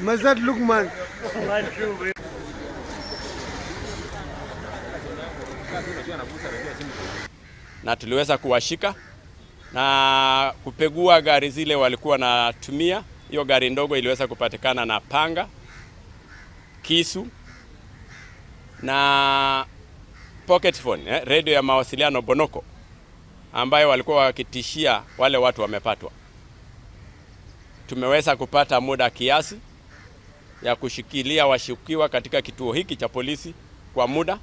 Mazad Lukman. Na tuliweza kuwashika na kupegua gari zile walikuwa wanatumia. Hiyo gari ndogo iliweza kupatikana na panga, kisu na pocket phone, radio ya mawasiliano Bonoko, ambayo walikuwa wakitishia wale watu wamepatwa. Tumeweza kupata muda kiasi ya kushikilia washukiwa katika kituo hiki cha polisi kwa muda,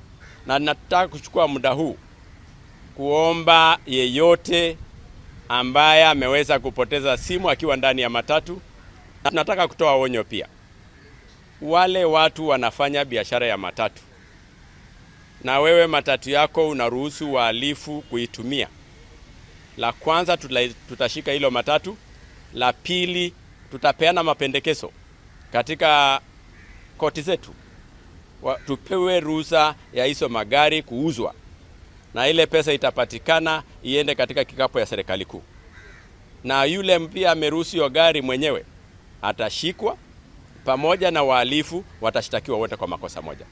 na nataka kuchukua muda huu kuomba yeyote ambaye ameweza kupoteza simu akiwa ndani ya matatu. Na tunataka kutoa onyo pia, wale watu wanafanya biashara ya matatu, na wewe matatu yako unaruhusu wahalifu kuitumia, la kwanza tutashika hilo matatu. La pili tutapeana mapendekezo katika koti zetu, tupewe ruhusa ya hizo magari kuuzwa, na ile pesa itapatikana iende katika kikapu ya serikali kuu. Na yule pia ameruhusu hiyo gari mwenyewe atashikwa pamoja na wahalifu, watashtakiwa wote kwa makosa moja.